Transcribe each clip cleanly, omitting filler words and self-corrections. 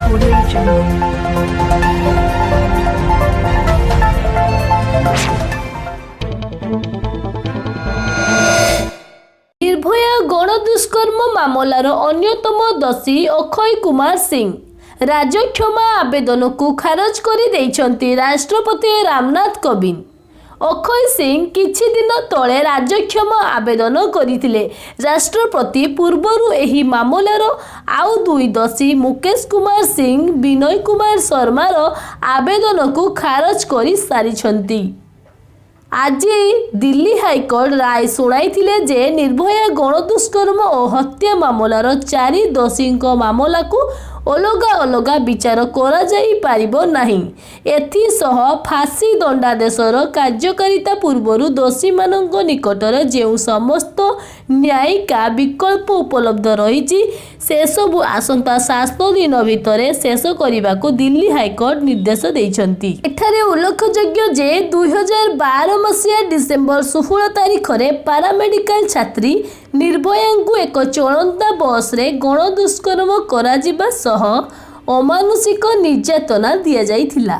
Audio Jungle. Nirbhaya ଗଣଦୁଷ୍କର୍ମ ମାମଲାର ଅନ୍ୟତମ ଦୋଷୀ ଅକ୍ଷୟ କୁମାର ସିଂ ରାଜକ୍ଷମା ଆବେଦନକୁ ଖାରଜ କରିଦେଇଛନ୍ତି ରାଷ୍ଟ୍ରପତି ରାମନାଥ କୋବିନ୍ଦ। ଅକ୍ଷୟ ସିଂ କିଛି ଦିନ ତଳେ ରାଜକ୍ଷମା ଆବେଦନ କରିଥିଲେ। ରାଷ୍ଟ୍ରପତି ପୂର୍ବରୁ ଏହି ମାମଲାର ଆଉ ଦୁଇ ଦୋଷୀ ମୁକେଶ କୁମାର ସିଂ, ବିନୟ କୁମାର ଶର୍ମାର ଆବେଦନକୁ ଖାରଜ କରିସାରିଛନ୍ତି। ଆଜି ଦିଲ୍ଲୀ ହାଇକୋର୍ଟ ରାୟ ଶୁଣାଇଥିଲେ ଯେ ନିର୍ଭୟା ଗଣଦୁଷ୍କର୍ମ ଓ ହତ୍ୟା ମାମଲାର ଚାରି ଦୋଷୀଙ୍କ ମାମଲାକୁ ଅଲଗା ଅଲଗା ବିଚାର କରାଯାଇପାରିବ ନାହିଁ। ଏଥିସହ ଫାଶୀ ଦଣ୍ଡାଦେଶର କାର୍ଯ୍ୟକାରିତା ପୂର୍ବରୁ ଦୋଷୀମାନଙ୍କ ନିକଟରେ ଯେଉଁ ସମସ୍ତ ନ୍ୟାୟିକ ବିକଳ୍ପ ଉପଲବ୍ଧ ରହିଛି, ସେସବୁ ଆସନ୍ତା 7 ଦିନ ଭିତରେ ଶେଷ କରିବାକୁ ଦିଲ୍ଲୀ ହାଇକୋର୍ଟ ନିର୍ଦ୍ଦେଶ ଦେଇଛନ୍ତି। ଏଠାରେ ଉଲ୍ଲେଖଯୋଗ୍ୟ ଯେ, 2012 ମସିହା ଡିସେମ୍ବର 16 ତାରିଖରେ ପାରାମେଡିକାଲ ଛାତ୍ରୀ ନିର୍ଭୟାଙ୍କୁ ଏକ ଚଳନ୍ତା ବସ୍ରେ ଗଣଦୁଷ୍କର୍ମ କରାଯିବା ସହ ଅମାନୁଷିକ ନିର୍ଯାତନା ଦିଆଯାଇଥିଲା।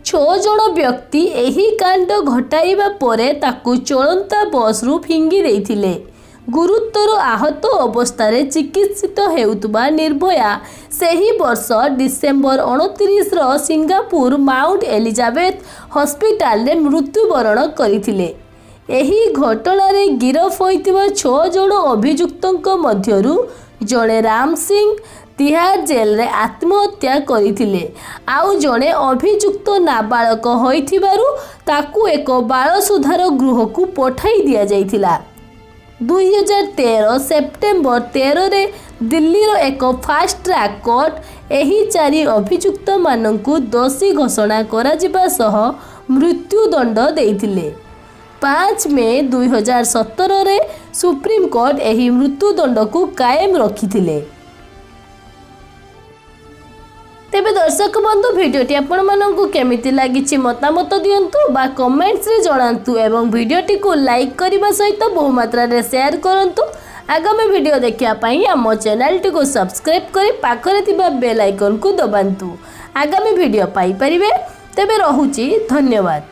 ଛଅ ଜଣ ବ୍ୟକ୍ତି ଏହି କାଣ୍ଡ ଘଟାଇବା ପରେ ତାକୁ ଚଳନ୍ତା ବସ୍ରୁ ଫିଙ୍ଗି ଦେଇଥିଲେ। ଗୁରୁତର ଆହତ ଅବସ୍ଥାରେ ଚିକିତ୍ସିତ ହେଉଥିବା ନିର୍ଭୟା ସେହି ବର୍ଷ ଡିସେମ୍ବର 29ର ସିଙ୍ଗାପୁର ମାଉଣ୍ଟ ଏଲିଜାବେଥ ହସ୍ପିଟାଲରେ ମୃତ୍ୟୁବରଣ କରିଥିଲେ। ଏହି ଘଟଣାରେ ଗିରଫ ହୋଇଥିବା ଛଅ ଜଣ ଅଭିଯୁକ୍ତଙ୍କ ମଧ୍ୟରୁ ଜଣେ ରାମ ସିଂ ତିହାର ଜେଲରେ ଆତ୍ମହତ୍ୟା କରିଥିଲେ। ଆଉ ଜଣେ ଅଭିଯୁକ୍ତ ନାବାଳକ ହୋଇଥିବାରୁ ତାକୁ ଏକ ବାଳ ସୁଧାର ଗୃହକୁ ପଠାଇ ଦିଆଯାଇଥିଲା। 2013 ସେପ୍ଟେମ୍ବର 13ରେ ଦିଲ୍ଲୀର ଏକ ଫାଷ୍ଟ ଟ୍ରାକ୍ କୋର୍ଟ ଏହି ଚାରି ଅଭିଯୁକ୍ତମାନଙ୍କୁ ଦୋଷୀ ଘୋଷଣା କରାଯିବା ସହ ମୃତ୍ୟୁଦଣ୍ଡ ଦେଇଥିଲେ। 5 ମେ 2017ରେ ସୁପ୍ରିମକୋର୍ଟ ଏହି ମୃତ୍ୟୁଦଣ୍ଡକୁ କାଏମ ରଖିଥିଲେ। ତେବେ ଦର୍ଶକ ବନ୍ଧୁ, ଭିଡ଼ିଓଟି ଆପଣମାନଙ୍କୁ କେମିତି ଲାଗିଛି ମତାମତ ଦିଅନ୍ତୁ ବା କମେଣ୍ଟସରେ ଜଣାନ୍ତୁ ଏବଂ ଭିଡ଼ିଓଟିକୁ ଲାଇକ୍ କରିବା ସହିତ ବହୁ ମାତ୍ରାରେ ସେୟାର କରନ୍ତୁ। ଆଗାମୀ ଭିଡ଼ିଓ ଦେଖିବା ପାଇଁ ଆମ ଚ୍ୟାନେଲଟିକୁ ସବସ୍କ୍ରାଇବ୍ କରି ପାଖରେ ଥିବା ବେଲ୍ ଆଇକନ୍କୁ ଦବାନ୍ତୁ, ଆଗାମୀ ଭିଡ଼ିଓ ପାଇପାରିବେ। ତେବେ ରହୁଛି, ଧନ୍ୟବାଦ।